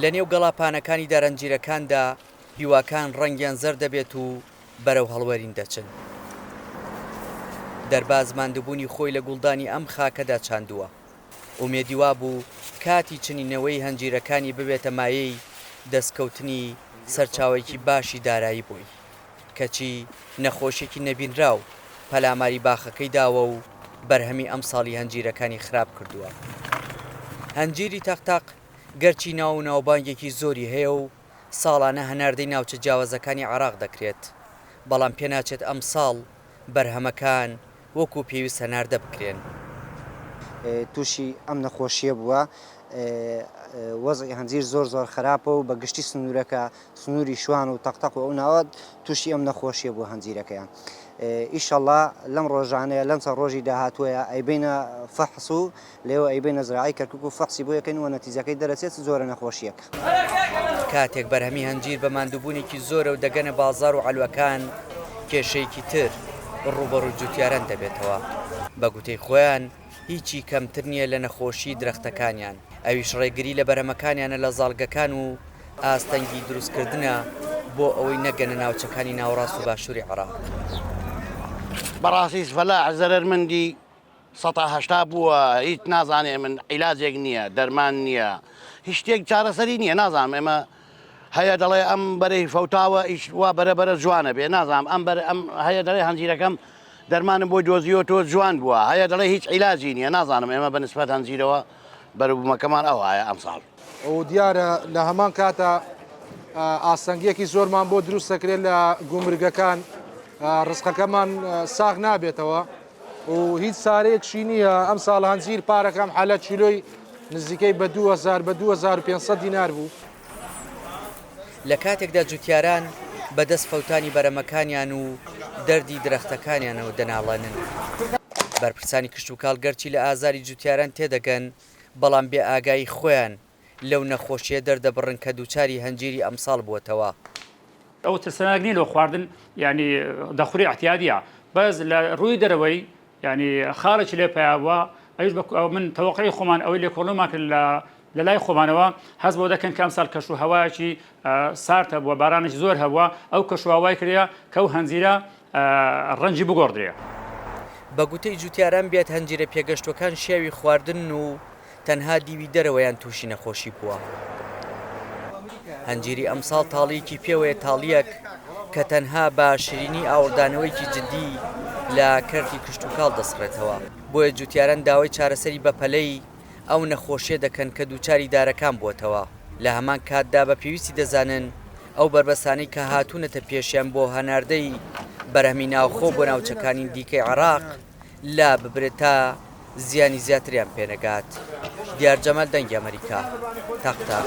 لەنێو گەڵاپانەکانی دارەنجیرەکاندا هیواکان ڕەنگیان زەرد دەبێت و بەرەو هەڵوەرین دەچن. دەرباز ماندووبوونی خۆی لە گوڵدانی ئەم خاکەدا چاندووە. ئومێدی وابوو کاتی چنینەوەی هەنجیرەکانی ببێتە مایەی دەستکەوتنی سەرچاوەیەکی باشی دارایی بۆی. کەچی نەخۆشیەکی نەبینراو پەلاماری باخەکەی داوە و بەرهەمی ئەمساڵی هەنجیرەکانی خراپ کردووە. هەنجیری تەق تەق گەرچی ناو و ناوبانگێکی زۆری هەیە و ساڵانە هەناردەی ناوچە جیاوازەکانی عێراق دەکرێت، بەڵام پێناچێت ئەمساڵ بەرهەمەکان وەکو پێویست هەناردە بکرێن. تووشی ئەم نەخۆشییە بووە، وەزعی هەنجیر زۆر زۆر خراپە و بە گشتی سنوورەکە سنووری شوان و تەقتەق و ئەو ناوە تووشی ئەم نەخۆشیە بووە هەنجیرەکەیان ئیشەڵا لەم ڕۆژانەیە لەم چەند ڕۆژی داهاتووەیە ئەیبەینە فەحس و لێوە ئەیبەینە زراعی کەرکوک و فەحسی بۆ یەکەین و نەتیجەکەی دەرەچێت چ جۆرە نەخۆشیەک. کاتێک بەرهەمی هەنجیر بە ماندووبوونێکی زۆرەوە دەگەنە بازاڕ و عەلوەکان، کێشەیەکی تر ڕووبەڕووی جووتیاران دەبێتەوە، بە گوتەی خۆیان هیچی کەمتر نییە لە نەخۆشیی درەختەکانیان، ئەویش ڕێگری لە بەرهەمەکانیانە لە زاڵگەکان و ئاستەنگی دروستکردنە بۆ ئەوەی نەگەنە ناوچەکانی ناوەڕاست و باشووری عێراق. بەڕاستی فەلاح زەرەرمەندی سەتا 80 بووە هیچ نازانێ من عیلاجێک نییە دەرمان نییە هیچ شتێک چارەسەری نییە نازانم ئێمە هەیە دەڵێ ئەم بەرەی فەوتاوە ئیش وا بەرە بەرە جوانە بێ نازانم ئەم بەر ئەم هەیە دەڵێ هەنجیرەکەم دەرمانم بۆی دۆزیوە تۆ جوان بووە هەیە دەڵێ هیچ عیلاجی نییە نازانم ئێمە بە نسبەت هەنجیرەوە بەروبوومەکەمان ئەوهایە ئەمساڵ. و دیارە لە هەمان کاتا ئاستەنگیەکی زۆرمان بۆ دروست دەکرێت لە گومرگەکان ڕزقەکەمان ساغ نابێتەوە و هیچ سارەیەکشی نییە ئەم ساڵ هەنجیر پارەکەم حەلە کیلۆی نزیکەی بە 2000 بە 2500 دینار بوو. لە کاتێکدا جوتیاران بە دەست فەوتانی بەرەمەکانیان و دەردی درەختەکانیانەوە دەناڵێنن، بەرپرسانی کشتوکاڵ گەرچی لە ئازاری جوتیاران تێدەگەن، بەڵام بێ ئاگایی خۆیان لەو نەخۆشییە دەردەبڕن کە دووچاری هەنجیری ئەمساڵ بووەتەوە. ئەو ترسناک نیە لۆ خواردن یانی دەخوری ئەعتیادیە بەس لە ڕووی دەرەوەی یانی خاڵێکی لێ پیا بووە ئەویش بە من تەوەقعی خۆمان ئەوەی لێکۆڵەوەمان کرد لە لە لای خۆمانەوە هەست بۆ دەکەن کە ئەمساڵ کەش و هەوایەکی سارد هەبووە بارانێکی زۆر هەبووە ئەو کەش و هەوای کردە کە ئەو هەنجیرە ڕەنگی بگۆڕدرێ. بە گوتەی جوتیاران بێت هەنجیرە پێگەشتووەکان شیاوی خواردنن و تەنها دیوی دەرەوەیان تووشی نەخۆشی بووە. هەنجیری ئەمساڵ تاڵییەکی پێوەیە تاڵییەک کە تەنها بە شیرینی ئاوڕدانەوەیەکی جدی لە کەرتی کشتوکاڵ دەسڕێتەوە، بۆیە جوتیاران داوای چارەسەری بەپەلەی ئەو نەخۆشیە دەکەن کە دووچاری دارەکان بووەتەوە، لە هەمان کاتدا بە پێویستی دەزانن ئەو بەربەستانەی کە هاتوونەتە پێشیان بۆ هەناردەی بەرهەمی ناوخۆ بۆ ناوچەکانی دیکەی عێراق لاببرێت تا زیانی زیاتریان پێنەگات. دیار جەمال دەنگی ئەمەریکا، تەق تەق.